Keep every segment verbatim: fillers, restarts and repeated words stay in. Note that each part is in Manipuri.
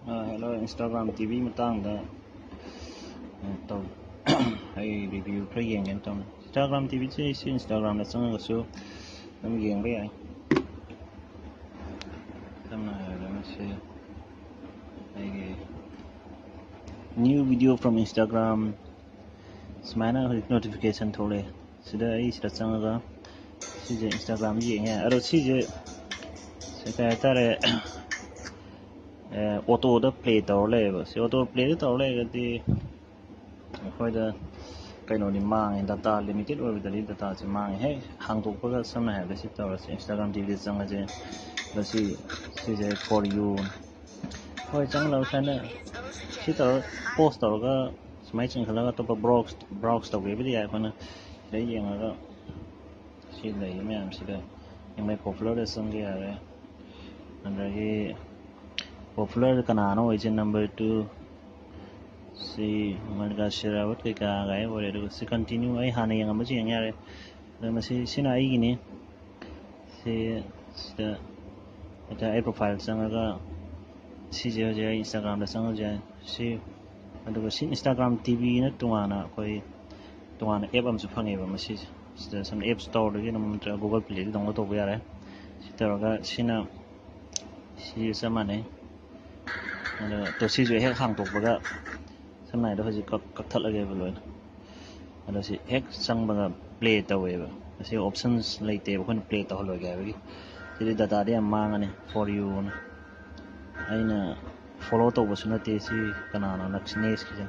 ꯑ, hello, Instagram T V ꯃꯇꯥꯡꯗ, ꯑ, ꯇꯧ-, ꯑꯩ review ꯈꯔ ꯌꯦꯡꯒꯦꯅ ꯇꯧꯅꯤ꯫ Instagram T V ꯁꯦ ꯁꯤ Instagram-ꯗ ꯆꯪꯉꯒꯁꯨ ꯑꯗꯨꯝ ꯌꯦꯡꯕ ꯌꯥꯏ꯫ ꯁꯝꯅ ꯍꯥꯏꯔꯕꯗ ꯃꯁꯤ ꯑꯩꯒꯤ "New video from Instagram" ꯁꯨꯃꯥꯏꯅ ꯍꯧꯖꯤꯛ notification ꯊꯣꯛꯂꯛꯑꯦ꯫ ꯁꯤꯗ ꯑꯩ ꯁꯤꯗ ꯆꯪꯉꯒ ꯁꯤꯁꯦ Instagram ꯌꯦꯡꯉꯦ꯫ ꯑꯗꯣ ꯁꯤꯁꯦ ꯁꯤ ꯀꯩ ꯍꯥꯏꯇꯥꯔꯦ, ꯑꯦ, auto-ꯗ play ꯇꯧꯔ ꯂꯩꯌꯦꯕ꯫ ꯁꯤ auto play-ꯗ ꯇꯧꯔ ꯂꯩꯔꯒꯗꯤ ꯑꯩꯈꯣꯏꯗ ꯀꯩꯅꯣꯗꯤ ꯃꯥꯡꯉꯦ, data limited ꯑꯣꯏꯕꯗꯗꯤ data-ꯁꯦ ꯃꯥꯡꯉꯦ꯫ ꯍꯦꯛ ꯍꯥꯡꯗꯣꯛꯄꯒ ꯁꯝꯅ ꯍꯥꯏꯔꯕꯗ ꯁꯤ ꯇꯧꯔꯁꯦ, Instagram T V-ꯗ ꯆꯪꯉꯁꯦ꯫ ꯑꯗ ꯁꯤ, ꯁꯤꯁꯦ for you꯫ ꯍꯣꯏ, ꯆꯪꯂꯕ ꯁꯨꯃꯥꯏꯅ ꯁꯤ ꯇꯧꯔ post ꯇꯧꯔꯒ ꯁꯨꯃꯥꯏꯅ ꯆꯤꯡꯈꯠꯂꯒ ꯑꯇꯣꯞꯄ browse, browse ꯇꯧꯒꯦꯕꯨꯗꯤ ꯌꯥꯏ꯫ ꯑꯩꯈꯣꯏꯅ ꯁꯤꯗ ꯌꯦꯡꯉꯒ ꯁꯤ ꯂꯩꯔꯤ ꯃꯌꯥꯝꯁꯤꯗ ꯌꯦꯡꯕ ꯌꯥꯏ꯫ Popular-ꯗ ꯆꯪꯒꯦ ꯌꯥꯔꯦ꯫ ꯑꯗꯒꯤ popular-ꯗ ꯀꯅꯥꯅꯣ ꯑꯣꯏꯁꯦ number two? ꯁꯤ ꯃꯜꯂꯤꯀꯥ ꯁꯦꯔꯥꯋꯠ ꯀꯩꯀꯥ ꯒꯥꯏ ꯑꯣꯏꯔꯦ꯫ ꯑꯗꯨꯒ ꯁꯤ continue, ꯑꯩ ꯍꯥꯟꯅ ꯌꯦꯡꯉꯝꯕꯁꯤ ꯌꯦꯡ ꯌꯥꯔꯦ꯫ ꯑꯗꯣ ꯃꯁꯤ, ꯁꯤꯅ ꯑꯩꯒꯤꯅꯤ꯫ ꯁꯤ, ꯁꯤꯗ ꯍꯥꯏꯇꯥꯔꯦ ꯑꯩ profile ꯆꯪꯉꯒ ꯁꯤꯁꯦ ꯍꯧꯖꯤꯛ ꯑꯩ Instagram-ꯗ ꯆꯪꯉꯁꯨ ꯌꯥꯏ꯫ ꯁꯤ, ꯑꯗꯨꯒ ꯁꯤ Instagram T V-ꯅ ꯇꯣꯉꯥꯟꯅ ꯑꯩꯈꯣꯏ ꯇꯣꯉꯥꯟꯅ app ꯑꯃꯁꯨ ꯐꯪꯉꯦꯕ ꯃꯁꯤꯁꯦ꯫ ꯁꯤꯗ ꯁꯝꯅ App Store-ꯗꯒꯤ ꯑꯗꯨꯝ ꯅꯠꯇ꯭ꯔꯒ Google Play-ꯗꯒꯤ download ꯇꯧꯕ ꯌꯥꯔꯦ꯫ ꯁꯤ ꯇꯧꯔꯒ ꯁꯤꯅ, ꯁꯤꯁꯨ ꯆꯞ ꯃꯥꯟꯅꯩ꯫ ꯑꯗꯣ, ꯇꯣ ꯁꯤꯁꯨ ꯍꯦꯛ ꯍꯥꯡꯗꯣꯛꯄꯒ ꯁꯝꯅ ꯍꯥꯏꯔꯕꯗ ꯍꯧꯖꯤꯛ ꯀꯛ-, ꯀꯛꯊꯠꯂꯒꯦꯕ ꯂꯣꯏꯅ꯫ ꯑꯗꯣ ꯁꯤ ꯍꯦꯛ ꯆꯪꯕꯒ play ꯇꯧꯋꯦꯕ꯫ ꯃꯁꯤ options ꯂꯩꯇꯦꯕ ꯑꯩꯈꯣꯏꯅ play ꯇꯧꯍꯜꯂꯣꯏꯒꯦ ꯍꯥꯏꯕꯒꯤ꯫ ꯁꯤꯗꯤ data-ꯗꯤ ꯌꯥꯝ ꯃꯥꯡꯉꯅꯤ, for you-ꯅ꯫ ꯑꯩꯅ follow ꯇꯧꯕꯁꯨ ꯅꯠꯇꯦ ꯁꯤ ꯀꯅꯥꯅꯣ next-ꯀꯤꯁꯦ꯫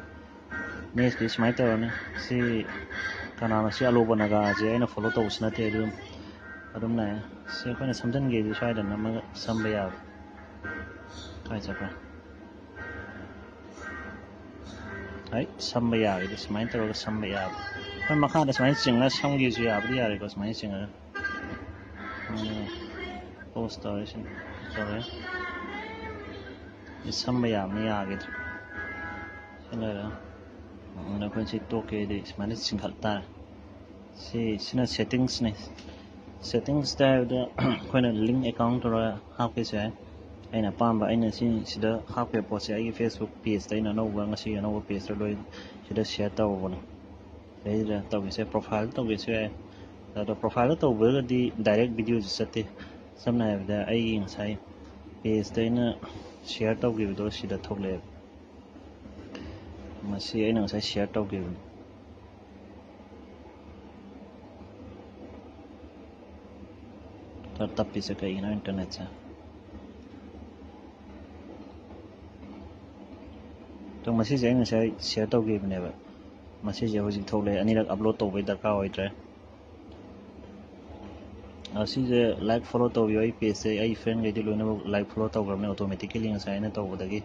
Next-ꯀꯤ ꯁꯨꯃꯥꯏꯅ ꯇꯧꯔꯅꯤ꯫ ꯁꯤ ꯀꯅꯥꯅꯣ, ꯁꯤ ꯑꯂꯣꯕ ꯅꯥꯒꯥꯁꯦ ꯑꯩꯅ follow ꯇꯧꯕꯁꯨ ꯅꯠꯇꯦ꯫ ꯑꯗꯨꯝ, ꯑꯗꯨꯝ ꯂꯥꯛꯑꯦ꯫ ꯁꯤ ꯑꯩꯈꯣꯏꯅ ꯁꯝꯖꯟꯒꯦꯗꯤ ꯁ꯭ꯋꯥꯏꯗ ꯅꯝꯃꯒ ꯁꯝꯕ ꯌꯥꯕ꯫ ꯀꯥꯏ ꯆꯠꯈ꯭ꯔꯦ? ꯍꯩ, ꯁꯝꯕ ꯌꯥꯔꯦ꯫ ꯁꯨꯃꯥꯏꯅ ꯇꯧꯔꯒ ꯁꯝꯕ ꯌꯥꯕ꯫ ꯍꯣꯏ, ꯃꯈꯥꯗ ꯁꯨꯃꯥꯏꯅ ꯆꯤꯡꯉꯒ ꯁꯝꯒꯦꯁꯨ ꯌꯥꯕꯨꯗꯤ ꯌꯥꯔꯦꯀꯣ, ꯁꯨꯃꯥꯏꯅ ꯆꯤꯡꯉꯒ꯫ ꯎꯝ, post ꯇꯧꯔꯦ, ꯁꯤ ꯇꯧꯔꯦ꯫ ꯁꯤ ꯁꯝꯕ ꯌꯥꯕꯅꯤ, ꯌꯥꯈꯤꯗ꯭ꯔꯦ꯫ ꯁꯤ ꯂꯩꯔꯦ꯫ ꯎꯝ, ꯑꯩꯈꯣꯏ ꯁꯤ ꯇꯣꯛꯀꯦꯗꯤ ꯁꯨꯃꯥꯏꯅ ꯆꯤꯡꯈꯠ ꯇꯥꯔꯦ꯫ ꯁꯤ, ꯁꯤꯅ settings-ꯅꯤ꯫ Settings-ꯇ ꯍꯥꯏꯕꯗ ꯑꯩꯈꯣꯏꯅ link account ꯇꯧꯔꯒ ꯍꯥꯞꯀꯦꯁꯨ ꯌꯥꯏ꯫ ꯑꯩꯅ ꯑꯄꯥꯝꯕ, ꯑꯩꯅ ꯁꯤ ꯁꯤꯗ ꯍꯥꯞꯈꯤꯕ ꯄꯣꯠꯁꯦ ꯑꯩꯒꯤ Facebook pageꯇ ꯑꯩꯅ ꯑꯅꯧꯕ, ꯉꯁꯤ ꯑꯅꯧꯕ pageꯇ ꯂꯣꯏ ꯁꯤꯗ share ꯇꯧꯕꯅꯦ꯫ ꯁꯤꯗꯩꯁꯤꯗ ꯇꯧꯒꯦꯁꯦ, profileꯗ ꯇꯧꯒꯦꯁꯨ ꯌꯥꯏ꯫ ꯑꯗꯣ profileꯗ ꯇꯧꯕꯒꯗꯤ direct videoꯁꯦ ꯆꯠꯇꯦ꯫ ꯁꯝꯅ ꯍꯥꯏꯔꯕꯗ ꯑꯩꯒꯤ ꯉꯁꯥꯏ pageꯇ ꯑꯩꯅ share ꯇꯧꯈꯤꯕꯗꯣ ꯁꯤꯗ ꯊꯣꯛꯂꯛꯑꯦꯕ꯫ ꯃꯁꯤ ꯑꯩꯅ ꯉꯁꯥꯏ share ꯇꯧꯈꯤꯕꯅꯤ꯫ ꯈꯔ ꯇꯞꯄꯤꯁꯦ ꯀꯩꯒꯤꯅꯣ internetꯁꯦ? ꯑꯗꯣ ꯃꯁꯤꯁꯦ ꯑꯩ ꯉꯁꯥꯏ share ꯇꯧꯈꯤꯕꯅꯦꯕ꯫ ꯃꯁꯤꯁꯦ ꯍꯧꯖꯤꯛ ꯊꯣꯛꯂꯛꯑꯦ, ꯑꯅꯤꯔꯛ upload ꯇꯧꯕꯩ ꯗꯔꯀꯥꯔ ꯑꯣꯏꯗ꯭ꯔꯦ꯫ ꯑ, ꯁꯤꯁꯦ like follow ꯇꯧꯕꯤꯌꯣ꯫ ꯑꯩ pageꯁꯦ ꯑꯩ friendꯈꯩꯗꯤ ꯂꯣꯏꯅꯃꯛ like follow ꯇꯧꯈ꯭ꯔꯕꯅꯦ automatically ꯉꯁꯥꯏ ꯑꯩꯅ ꯇꯧꯕꯗꯒꯤ꯫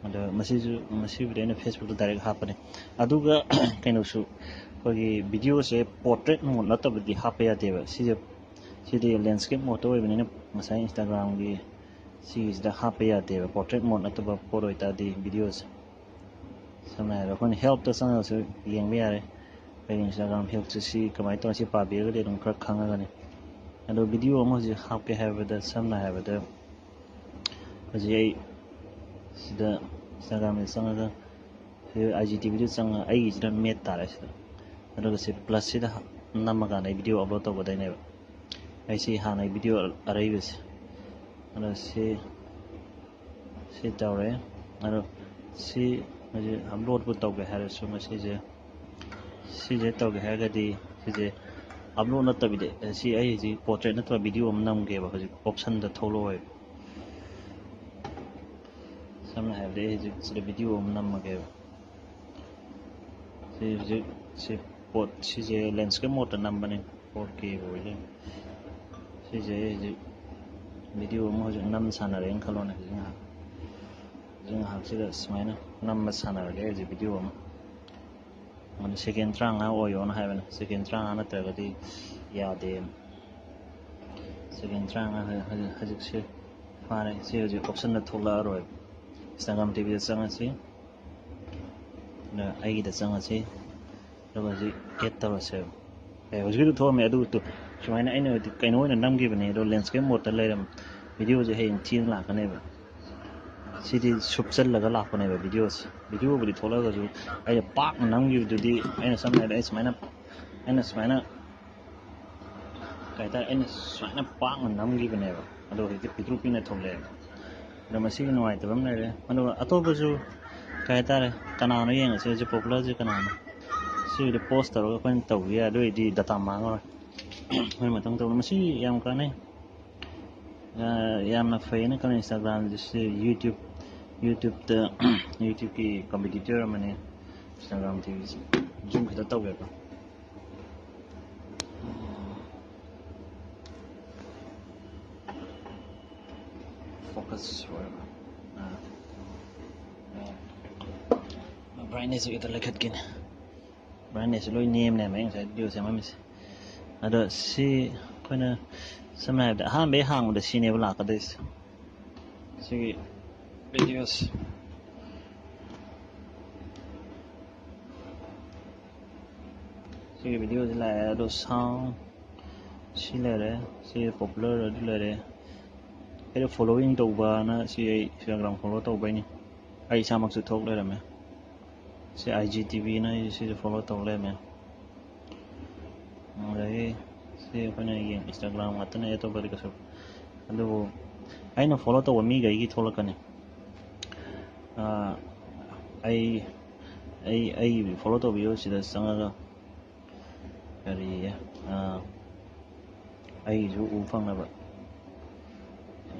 ꯑꯗꯣ ꯃꯁꯤꯁꯨ, ꯃꯁꯤꯕꯨꯗꯤ ꯑꯩꯅ Facebookꯇ direct ꯍꯥꯞꯄꯅꯦ꯫ ꯑꯗꯨꯒ ꯀꯩꯅꯣꯁꯨ, ꯑꯩꯈꯣꯏꯒꯤ videoꯁꯦ portrait mode ꯅꯠꯇꯕꯗꯤ ꯍꯥꯞꯄ ꯌꯥꯗꯦꯕ꯫ ꯁꯤꯁꯦ, ꯁꯤꯗꯤ landscape modeꯇ ꯑꯣꯏꯕꯅꯤꯅ ꯉꯁꯥꯏ Instagramꯒꯤ ꯁꯤꯒꯤꯁꯤꯗ ꯍꯥꯞꯄ ꯌꯥꯗꯦꯕ, portrait mode ꯅꯠꯇꯕ ꯄꯣꯠ ꯑꯣꯏꯇꯥꯔꯗꯤ videoꯁꯦ꯫ ꯁꯝꯅ ꯍꯥꯏꯔꯕꯗ ꯑꯩꯈꯣꯏꯅ helpꯇ ꯆꯪꯉꯒꯁꯨ ꯌꯦꯡꯕ ꯌꯥꯔꯦ꯫ ꯑꯩꯈꯣꯏꯒꯤ Instagram helpꯁꯦ ꯁꯤ ꯀꯃꯥꯏꯅ ꯇꯧꯔ ꯁꯤ ꯄꯥꯕꯤꯔꯒꯗꯤ ꯑꯗꯨꯝ ꯈꯔ ꯈꯪꯉꯒꯅꯤ꯫ ꯑꯗꯣ video ꯑꯃ ꯍꯧꯖꯤꯛ ꯍꯥꯞꯀꯦ ꯍꯥꯏꯕꯗ, ꯁꯝꯅ ꯍꯥꯏꯔꯕꯗ ꯍꯧꯖꯤꯛ ꯑꯩ ꯁꯤꯗ Instagramꯗ ꯆꯪꯉꯒ ꯁꯤ IGTVꯗ ꯆꯪꯉꯒ ꯑꯩꯒꯤꯁꯤꯗ ꯃꯦꯠ ꯇꯥꯔꯦ ꯁꯤꯗ꯫ ꯑꯗꯨꯒ ꯁꯤ plusꯁꯤꯗ ꯅꯝꯃꯀꯥꯟꯗ ꯑꯩ video upload ꯇꯧꯒꯗꯣꯏꯅꯦꯕ꯫ ꯑꯩ ꯁꯤ ꯍꯥꯟꯅꯩ video ꯑꯔꯩꯕꯁꯦ꯫ ꯑꯗꯣ ꯁꯤ, ꯁꯤ ꯇꯧꯔꯦ꯫ ꯑꯗꯣ ꯁꯤ ꯍꯧꯖꯤꯛ uploadꯄꯨ ꯇꯧꯒꯦ ꯍꯥꯏꯔꯁꯨ ꯃꯁꯤꯁꯦ, ꯁꯤꯁꯦ ꯇꯧꯒꯦ ꯍꯥꯏꯔꯒꯗꯤ ꯁꯤꯁꯦ upload ꯅꯠꯇꯕꯤꯗ, ꯁꯤ ꯑꯩ ꯍꯧꯖꯤꯛ portrait ꯅꯠꯇꯕ video ꯑꯃ ꯅꯝꯒꯦꯕ, ꯍꯧꯖꯤꯛ optionꯗ ꯊꯣꯛꯂꯛꯑꯣꯏꯕ꯫ ꯁꯝꯅ ꯍꯥꯏꯔꯕꯗ ꯑꯩ ꯍꯧꯖꯤꯛ ꯁꯤꯗ video ꯑꯃ ꯅꯝꯃꯒꯦꯕ꯫ ꯁꯤ ꯍꯧꯖꯤꯛ ꯁꯤ ꯄꯣꯠ, ꯁꯤꯁꯦ landscape modeꯇ ꯅꯝꯕꯅꯤ, four K ꯑꯣꯏꯗꯣꯏꯅꯤ꯫ ꯁꯤꯁꯦ ꯑꯩ ꯍꯧꯖꯤꯛ video ꯑꯃ ꯍꯧꯖꯤꯛ ꯅꯝ ꯁꯥꯟꯅꯔꯦꯅ ꯈꯜꯂꯣꯅꯦ꯫ ꯍꯧꯖꯤꯛ ꯉꯥꯏꯍꯥꯛ, ꯍꯧꯖꯤꯛ ꯉꯥꯏꯍꯥꯛꯁꯤꯗ ꯁꯨꯃꯥꯏꯅ ꯅꯝꯕ ꯁꯥꯟꯅꯔꯒꯦ ꯍꯧꯖꯤꯛ video ꯑꯃ꯫ ꯑꯗꯨ second ꯇꯔꯥꯃꯉꯥ ꯑꯣꯏꯌꯣꯅ ꯍꯥꯏꯕꯅꯦ꯫ Second ꯇꯔꯥꯃꯉꯥ ꯅꯠꯇ꯭ꯔꯒꯗꯤ ꯌꯥꯗꯦ꯫ Second ꯇꯔꯥꯃꯉꯥ ꯍꯧꯖꯤꯛ, ꯍꯧꯖꯤꯛ, ꯍꯧꯖꯤꯛꯁꯦ ꯐꯥꯔꯦ꯫ ꯁꯤ ꯍꯧꯖꯤꯛ optionꯗ ꯊꯣꯛꯂꯛꯑꯔꯣꯏ꯫ Instagram TVꯗ ꯆꯪꯉꯁꯤ꯫ ꯑꯗ ꯑꯩꯒꯤꯗ ꯆꯪꯉꯁꯤ꯫ ꯑꯗꯨꯒ ꯍꯧꯖꯤꯛ add ꯇꯧꯔꯁꯦꯕ꯫ ꯑꯦ, ꯍꯧꯖꯤꯛꯀꯤꯗꯨ ꯊꯣꯛꯑꯝꯃꯦ꯫ ꯑꯗꯨ ꯇꯨ-, ꯁꯨꯃꯥꯏꯅ ꯑꯩꯅ ꯍꯧꯖꯤꯛ ꯀꯩꯅꯣ ꯑꯣꯏꯅ ꯅꯝꯈꯤꯕꯅꯦ, ꯑꯗꯣ landscape modeꯇ ꯂꯩꯔꯝ-, ꯚꯤꯗꯤꯑꯣꯁꯦ ꯍꯌꯦꯡ ꯊꯦꯡꯅ ꯂꯥꯛꯀꯅꯦꯕ꯫ ꯁꯤꯗꯤ ꯁꯨꯞꯆꯜꯂꯒ ꯂꯥꯛꯄꯅꯦꯕ ꯚꯤꯗꯤꯑꯣꯁꯦ꯫ ꯚꯤꯗꯤꯑꯣꯕꯨꯗꯤ ꯊꯣꯛꯂꯛꯑꯒꯁꯨ ꯑꯩꯅ ꯄꯥꯛꯅ ꯅꯝꯈꯤꯕꯗꯨꯗꯤ, ꯑꯩꯅ ꯁꯝꯅ ꯍꯥꯏꯔꯕꯗ ꯑꯩ ꯁꯨꯃꯥꯏꯅ, ꯑꯩꯅ ꯁꯨꯃꯥꯏꯅ ꯀꯩ ꯍꯥꯏꯇꯥꯔꯦ, ꯑꯩꯅ ꯁꯨꯃꯥꯏꯅ ꯄꯥꯛꯅ ꯅꯝꯈꯤꯕꯅꯦꯕ꯫ ꯑꯗꯣ ꯍꯧꯖꯤꯛꯇꯤ ꯄꯤꯛꯇ꯭ꯔꯨ ꯄꯤꯛꯅ ꯊꯣꯛꯂꯛꯑꯦꯕ꯫ ꯑꯗꯣ ꯃꯁꯤꯒꯤ ꯅꯨꯡꯉꯥꯏꯇꯕ ꯑꯃ ꯂꯩꯔꯦ꯫ ꯑꯗꯨꯒ ꯑꯇꯣꯞꯄꯁꯨ ꯀꯩ ꯍꯥꯏꯇꯥꯔꯦ, ꯀꯅꯥꯅꯣ ꯌꯦꯡꯉꯁꯦ, ꯍꯧꯖꯤꯛ ꯄꯣꯄꯨꯂꯔꯁꯦ ꯀꯅꯥꯅꯣ? ꯁꯤꯒꯤꯗꯤ ꯄꯣꯁ ꯇꯧꯔꯒ ꯑꯩꯈꯣꯏꯅ ꯇꯧꯕ ꯌꯥꯏ, ꯑꯗꯨ ꯑꯣꯏꯔꯗꯤ ꯗꯇꯥ ꯃꯥꯡꯉꯔꯣꯏ꯫ ꯃꯣꯏ ꯃꯊꯪ ꯇꯧꯕ꯫ ꯃꯁꯤ ꯌꯥꯝ ꯀꯥꯟꯅꯩ꯫ ꯑ, ꯌꯥꯝꯅ ꯐꯩꯌꯦꯅ ꯈꯜꯂꯦ ꯏꯟꯁꯇꯥꯒ꯭ꯔꯥꯝꯁꯦ꯫ ꯁꯤ ꯌꯨꯇ꯭ꯌꯨꯕ, ꯌꯨꯇ꯭ꯌꯨꯕꯇ, ꯌꯨꯇ꯭ꯌꯨꯕꯀꯤ ꯀꯝꯄꯤꯇꯤꯇꯔ ꯑꯃꯅꯤ ꯏꯟꯁꯇꯥꯒ꯭ꯔꯥꯝ ꯇꯤ ꯚꯤꯁꯦ꯫ ꯖꯨꯝ ꯈꯤꯇ ꯇꯧꯒꯦꯀꯣ꯫ ꯐꯣꯀꯁ ꯑꯣꯏꯔꯕ? ꯑꯥ꯫ ꯕ꯭ꯔꯥꯏꯠꯅꯦꯁꯁꯦ ꯈꯤꯇ ꯂꯩꯈꯠꯀꯦꯅꯦ꯫ ꯕ꯭ꯔꯥꯏꯠꯅꯦꯁꯁꯦ ꯂꯣꯏ ꯅꯦꯝꯅꯦꯕ ꯑꯩ ꯉꯁꯥꯏ ꯚꯤꯗꯤꯑꯣ ꯁꯦꯝꯃꯝꯃꯤꯁꯦ꯫ ꯑꯗꯣ ꯁꯤ ꯑꯩꯈꯣꯏꯅ ꯁꯝꯅ ꯍꯥꯏꯔꯕꯗ ꯑꯍꯥꯟꯕ ꯍꯦꯛ ꯍꯥꯡꯕꯗ ꯁꯤꯅꯦꯕ ꯂꯥꯛꯀꯗꯣꯏꯁꯦ꯫ ꯁꯤꯒꯤ ꯚꯤꯗꯤꯑꯣꯁꯦ꯫ ꯁꯤꯒꯤ ꯚꯤꯗꯤꯑꯣꯁꯦ ꯂꯥꯛꯑꯦ, ꯑꯗꯣ ꯁꯥꯎꯟ ꯁꯤ ꯂꯩꯔꯦ, ꯁꯤ ꯄꯣꯄꯨꯂꯔ ꯑꯗꯨ ꯂꯩꯔꯦ꯫ ꯑꯩꯅ ꯐꯣꯂꯣꯋꯤꯡ ꯇꯧꯕꯅ ꯁꯤ ꯑꯩ ꯏꯟꯁꯇꯥꯒ꯭ꯔꯥꯝ ꯐꯣꯂꯣ ꯇꯧꯕꯩꯅꯤ꯫ ꯑꯩ ꯏꯁꯥꯃꯛꯁꯨ ꯊꯣꯛ ꯂꯩꯔꯝꯃꯦ꯫ ꯁꯤ ꯑꯥꯏ ꯖꯤ ꯇꯤ ꯚꯤꯅ ꯑꯩ ꯁꯤꯁꯨ ꯐꯣꯂꯣ ꯇꯧ ꯂꯩꯔꯝꯃꯦ꯫ ꯑꯗꯒꯤ ꯁꯤ ꯑꯩꯈꯣꯏꯅ ꯌꯦꯡ ꯏꯟꯁꯇꯥꯒ꯭ꯔꯥꯝ ꯉꯥꯛꯇꯅꯦ, ꯑꯇꯣꯞꯄꯗꯤ ꯀꯩꯁꯨ꯫ ꯑꯗꯨꯕꯨ ꯑꯩꯅ ꯐꯣꯂꯣ ꯇꯧꯕ ꯃꯤꯈꯩꯒꯤ ꯊꯣꯛꯂꯛꯀꯅꯤ꯫ ꯑꯥ, ꯑꯩ, ꯑꯩ, ꯑꯩꯒꯤ ꯐꯣꯂꯣ ꯇꯧꯕꯤꯌꯨ ꯁꯤꯗ ꯆꯪꯉꯒ꯫ ꯀꯔꯤ, ꯑꯥ, ꯑꯩꯒꯤꯁꯨ ꯎ ꯐꯪꯅꯕ꯫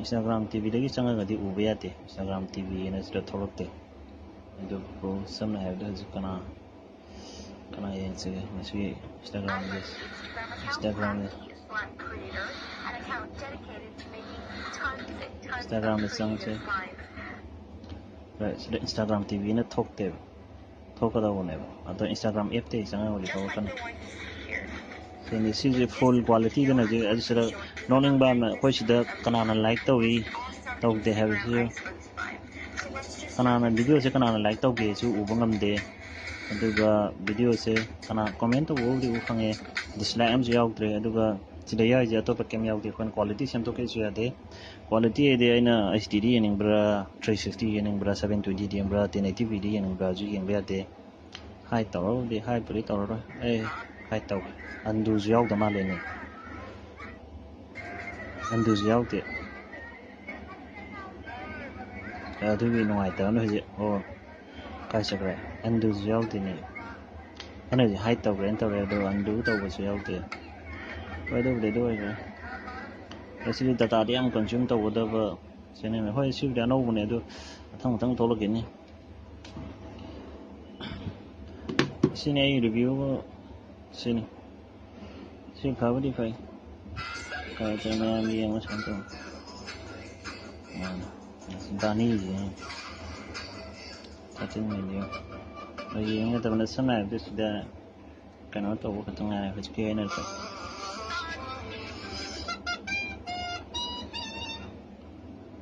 ꯏꯟꯁꯇꯥꯒ꯭ꯔꯥꯝ ꯇꯤ ꯚꯤꯗꯒꯤ ꯆꯪꯉꯒꯗꯤ ꯎꯕ ꯌꯥꯗꯦ꯫ ꯏꯟꯁꯇꯥꯒ꯭ꯔꯥꯝ ꯇꯤ ꯚꯤ ꯍꯥꯏꯅ ꯁꯤꯗ ꯊꯣꯛꯂꯛꯇꯦ꯫ ꯑꯗꯨꯕꯨ ꯁꯝꯅ ꯍꯥꯏꯔꯕꯗ ꯍꯧꯖꯤꯛ ꯀꯅꯥ, ꯀꯅꯥ ꯌꯦꯡꯁꯤꯒꯦ? ꯃꯁꯤꯒꯤ ꯏꯟꯁꯇꯥꯒ꯭ꯔꯥꯝꯒꯤ, ꯏꯟꯁꯇꯥꯒ꯭ꯔꯥꯝꯒꯤ, ꯏꯟꯁꯇꯥꯒ꯭ꯔꯥꯝꯗ ꯆꯪꯁꯦ꯫ ꯁꯤꯗ ꯏꯟꯁꯇꯥꯒ꯭ꯔꯥꯝ ꯇꯤ ꯚꯤꯅ ꯊꯣꯛꯇꯦꯕ, ꯊꯣꯛꯀꯗꯧꯕꯅꯦꯕ꯫ ꯑꯗꯣ ꯏꯟꯁꯇꯥꯒ꯭ꯔꯥꯝ ꯑꯦꯞꯇꯒꯤ ꯆꯪꯉꯒꯗꯤ ꯊꯣꯛꯂꯛꯀꯅꯤ꯫ ꯁꯤꯅꯤ, ꯁꯤꯁꯦ ꯐꯨꯜ ꯀ꯭ꯋꯥꯂꯤꯇꯤꯗꯅ ꯍꯧꯖꯤꯛ ꯑꯩ ꯁꯤꯗ ꯅꯣꯛꯅꯤꯡꯕ ꯑꯃꯅ ꯑꯩꯈꯣꯏ ꯁꯤꯗ ꯀꯅꯥꯅ ꯂꯥꯏꯛ ꯇꯧꯏ, ꯇꯧꯗꯦ ꯍꯥꯏꯕꯁꯤ, ꯀꯅꯥꯅ ꯚꯤꯗꯤꯑꯣꯁꯦ ꯀꯅꯥꯅ ꯂꯥꯏꯛ ꯇꯧꯒꯦꯁꯨ ꯎꯕ ꯉꯝꯗꯦ꯫ ꯑꯗꯨꯒ ꯚꯤꯗꯤꯑꯣꯁꯦ ꯀꯅꯥ ꯀꯣꯃꯦꯟ ꯇꯧꯕꯕꯨꯗꯤ ꯎ ꯐꯪꯉꯦ, ꯗꯤꯁꯂꯥꯏꯛ ꯑꯃꯁꯨ ꯌꯥꯎꯗ꯭ꯔꯦ꯫ ꯑꯗꯨꯒ ꯁꯤꯗ ꯌꯥꯎꯔꯤꯁꯦ ꯑꯇꯣꯞꯄ ꯀꯩꯝ ꯌꯥꯎꯗꯦ꯫ ꯑꯩꯈꯣꯏꯅ ꯀ꯭ꯋꯥꯂꯤꯇꯤ ꯁꯦꯝꯗꯣꯛꯀꯦꯁꯨ ꯌꯥꯗꯦ꯫ ꯀ꯭ꯋꯥꯂꯤꯇꯤ ꯍꯥꯏꯗꯤ ꯑꯩꯅ ꯑꯩꯆ ꯗꯤꯗ ꯌꯦꯡꯅꯤꯡꯕ꯭ꯔꯥ, ꯊ꯭ꯔꯤ ꯁꯤꯛꯁꯇꯤ ꯌꯦꯡꯅꯤꯡꯕ꯭ꯔꯥ, ꯁꯕꯦꯟ ꯇ꯭ꯋꯦꯟꯇꯤꯗ ꯌꯦꯡꯕ꯭ꯔꯥ, ꯇꯦꯟ ꯑꯩꯠꯇꯤꯄꯤꯗ ꯌꯦꯡꯅꯤꯡꯕ꯭ꯔꯥꯁꯨ ꯌꯦꯡꯕ ꯌꯥꯗꯦ꯫ ꯍꯥꯏꯠ ꯇꯧꯔꯕꯨꯗꯤ, ꯍꯥꯏꯠꯄꯨꯗꯤ ꯇꯧꯔꯔꯣꯏ꯫ ꯑꯦ, ꯍꯥꯏꯠ ꯇꯧꯒꯦ꯫ ꯑꯟꯗꯨꯁꯨ ꯌꯥꯎꯗ ꯃꯥꯜꯂꯦꯅꯦ꯫ ꯑꯟꯗꯨꯁꯨ ꯌꯥꯎꯗꯦ꯫ ꯑꯗꯨꯒꯤ ꯅꯨꯡꯉꯥꯏꯇꯕꯅ ꯍꯧꯖꯤꯛ, ꯑꯣ, ꯀꯥꯏ ꯆꯠꯈ꯭ꯔꯦ? ꯑꯟꯗꯨꯁꯨ ꯌꯥꯎꯗꯦꯅꯦ꯫ ꯑꯩꯅ ꯍꯧꯖꯤꯛ ꯍꯥꯏꯠ ꯇꯧꯈ꯭ꯔꯦꯅ ꯇꯧꯔꯦ, ꯑꯗꯣ ꯑꯟꯗꯨ ꯇꯧꯕꯁꯨ ꯌꯥꯎꯗꯦ꯫ ꯍꯣꯏ, ꯑꯗꯨꯕꯨꯗꯤ ꯑꯗꯨ ꯑꯣꯏꯈ꯭ꯔꯦ꯫ ꯑꯁꯤꯗꯤ ꯗꯇꯥꯗꯤ ꯌꯥꯝ ꯀꯟꯖ꯭ꯌꯨꯝ ꯇꯧꯒꯗꯕ ꯆꯦꯅꯦꯜꯅꯤ꯫ ꯍꯣꯏ, ꯁꯤꯕꯨꯗꯤ ꯑꯅꯧꯕꯅꯦ, ꯑꯗꯨ ꯃꯊꯪ ꯃꯊꯪ ꯊꯣꯛꯂꯛꯈꯤꯅꯤ꯫ ꯁꯤꯅꯤ ꯑꯩ ꯔꯤꯚ꯭ꯌꯨ, ꯁꯤꯅꯤ꯫ ꯁꯤ ꯐꯕꯨꯗꯤ ꯐꯩ꯫ ꯀꯔꯤ ꯀꯔꯤ ꯃꯌꯥꯝ ꯌꯦꯡꯕ ꯁꯨꯃꯥꯏꯅ ꯇꯧ꯫ ꯃꯥꯅꯤ꯫ ꯗꯥꯅꯤꯁꯦ ꯊꯥꯔꯇꯤꯟ ꯃꯤꯂꯤꯌꯟ꯫ ꯌꯦꯡꯒꯗꯕꯅ ꯁꯝꯅ ꯍꯥꯏꯔꯕꯗ ꯁꯤꯗ ꯀꯩꯅꯣ ꯇꯧꯕ ꯈꯛꯇ ꯉꯥꯏꯔꯦ ꯍꯧꯖꯤꯛꯀꯤ ꯑꯣꯏꯅꯗꯤ꯫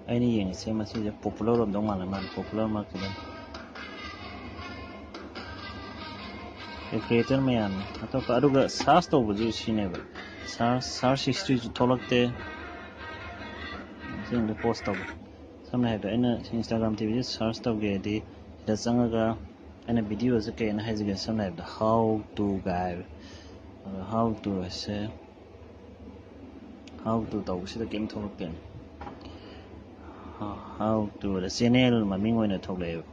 ꯑꯩꯅ ꯌꯦꯡꯉꯤꯁꯦ ꯃꯁꯤꯁꯦ ꯄꯣꯄꯨꯂꯔ ꯑꯣꯏꯔꯝꯗꯧ ꯃꯥꯜꯂꯦ, ꯃꯥꯅ ꯄꯣꯄꯨꯂꯔ ꯃꯥꯔꯛꯇꯨꯗ꯫ ꯀ꯭ꯔꯤꯌꯦꯇꯔ ꯃꯌꯥꯝꯅꯤ ꯑꯇꯣꯞꯄ꯫ ꯑꯗꯨꯒ ꯁꯥꯔꯆ ꯇꯧꯕꯁꯨ ꯁꯤꯅꯦꯕ, ꯁꯥꯔꯆ ꯁꯥꯔꯆ ꯍꯤꯁꯇ꯭ꯔꯤꯁꯨ ꯊꯣꯛꯂꯛꯇꯦ꯫ ꯁꯤꯒꯨꯝꯕꯗ ꯄꯣꯁ ꯇꯧꯕ, ꯁꯝꯅ ꯍꯥꯏꯔꯕꯗ ꯑꯩꯅ ꯏꯟꯁꯇꯥꯒ꯭ꯔꯥꯝ ꯇꯤ ꯚꯤꯁꯦ ꯁꯥꯔꯆ ꯇꯧꯒꯦ ꯍꯥꯏꯗꯤ, ꯁꯤꯗ ꯆꯪꯉꯒ ꯑꯩꯅ ꯚꯤꯗꯤꯑꯣꯁꯦ ꯀꯩꯅ ꯍꯥꯏꯁꯤꯒꯦ, ꯁꯝꯅ ꯍꯥꯏꯔꯕꯗ how to ꯀꯥꯏ ꯍꯥꯏꯕ꯫ ꯑꯗꯣ how to ꯍꯥꯏꯁꯦ, how to ꯇꯧꯕꯁꯤꯗ ꯀꯩꯝ ꯊꯣꯛꯂꯛꯇꯦꯅꯦ꯫ How to ꯑꯗ ꯆꯦꯅꯦꯜ ꯃꯃꯤꯡ ꯑꯣꯏꯅ ꯊꯣꯛꯂꯛꯑꯦꯕ,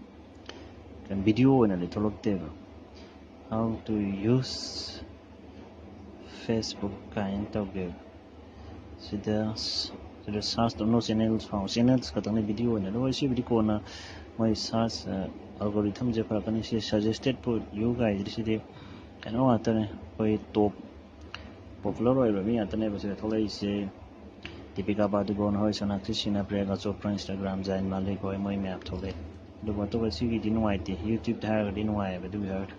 ꯚꯤꯗꯤꯑꯣ ꯑꯣꯏꯅꯗꯤ ꯊꯣꯛꯂꯛꯇꯦꯕ꯫ How to use Facebook ꯀꯥꯏꯅ ꯇꯧꯒꯦꯕ꯫ ꯁꯤꯗ ꯁꯤꯗ ꯁꯥꯔꯆ ꯇꯧ, no channels found, ꯆꯦꯅꯦꯜꯁ ꯈꯛꯇꯪꯅꯤ ꯚꯤꯗꯤꯑꯣ ꯑꯣꯏꯅ꯫ ꯑꯗꯣ ꯍꯣꯏ, ꯁꯤꯕꯨꯗꯤ ꯀꯣꯟꯅ ꯃꯣꯏ ꯁꯥꯔꯆ ꯑꯜꯒꯣꯔꯤꯊꯝꯁꯦ ꯐꯔꯛꯀꯅꯤ꯫ ꯁꯤ suggested for you ꯀꯥꯏꯁꯤꯗꯤ ꯁꯤꯗꯤ ꯀꯩꯅꯣ ꯉꯥꯛꯇꯅꯦ, ꯑꯩꯈꯣꯏ ꯇꯣꯞ ꯄꯣꯄꯨꯂꯔ ꯑꯣꯏꯕ ꯃꯤ ꯉꯥꯛꯇꯅꯦꯕ ꯁꯤꯗ ꯊꯣꯛꯂꯛꯏꯁꯦ꯫ ꯗꯤꯄꯤꯀꯥ ꯄꯥꯗꯨꯀꯣꯟ ꯍꯣꯏ, ꯁꯣꯅꯥꯛꯁꯤ ꯁꯤꯟꯍꯥ, ꯄ꯭ꯔꯤꯌꯥꯡꯀꯥ ꯆꯣꯄ꯭ꯔꯥ, ꯏꯟꯁꯇꯥꯒ꯭ꯔꯥꯝ, ꯖꯥꯏꯟ ꯃꯥꯂꯤꯛ ꯍꯣꯏ, ꯃꯣꯏ ꯃꯌꯥꯝ ꯊꯣꯛꯂꯛꯑꯦ꯫ ꯑꯗꯨꯕꯨ ꯑꯇꯣꯞꯄ ꯁꯤꯒꯤꯗꯤ ꯅꯨꯡꯉꯥꯏꯇꯦ, ꯌꯨꯇ꯭ꯌꯨꯕꯇ ꯍꯥꯏꯔꯒꯗꯤ ꯅꯨꯡꯉꯥꯏꯌꯦꯕ ꯑꯗꯨꯒꯤ ꯍꯥꯏꯔꯗꯤ꯫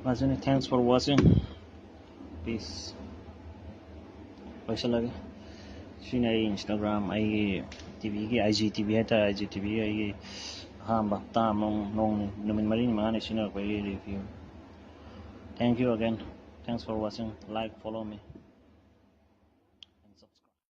ꯃꯥꯁꯤꯅ thanks for watching, peace꯫ ꯂꯣꯏꯁꯤꯜꯂꯒꯦ꯫ ꯁꯤꯅ ꯑꯩ ꯏꯟꯁꯇꯥꯒ꯭ꯔꯥꯝ, ꯑꯩꯒꯤ ꯇꯤ ꯚꯤꯒꯤ, ꯑꯥꯏ ꯖꯤ ꯇꯤ ꯚꯤ ꯍꯥꯏꯇꯥꯔꯦ, ꯑꯥꯏ ꯖꯤ ꯇꯤ ꯚꯤꯒꯤ ꯑꯩꯒꯤ ꯑꯍꯥꯟꯕ ꯍꯞꯇꯥ ꯑꯃ, ꯅꯣꯡ ꯅꯨꯃꯤꯠ ꯃꯔꯤꯅꯤ ꯃꯉꯥꯅꯤ ꯁꯤꯖꯤꯟꯅꯔꯛꯄꯒꯤ review. Thank you again, thanks for watching, like, follow me꯫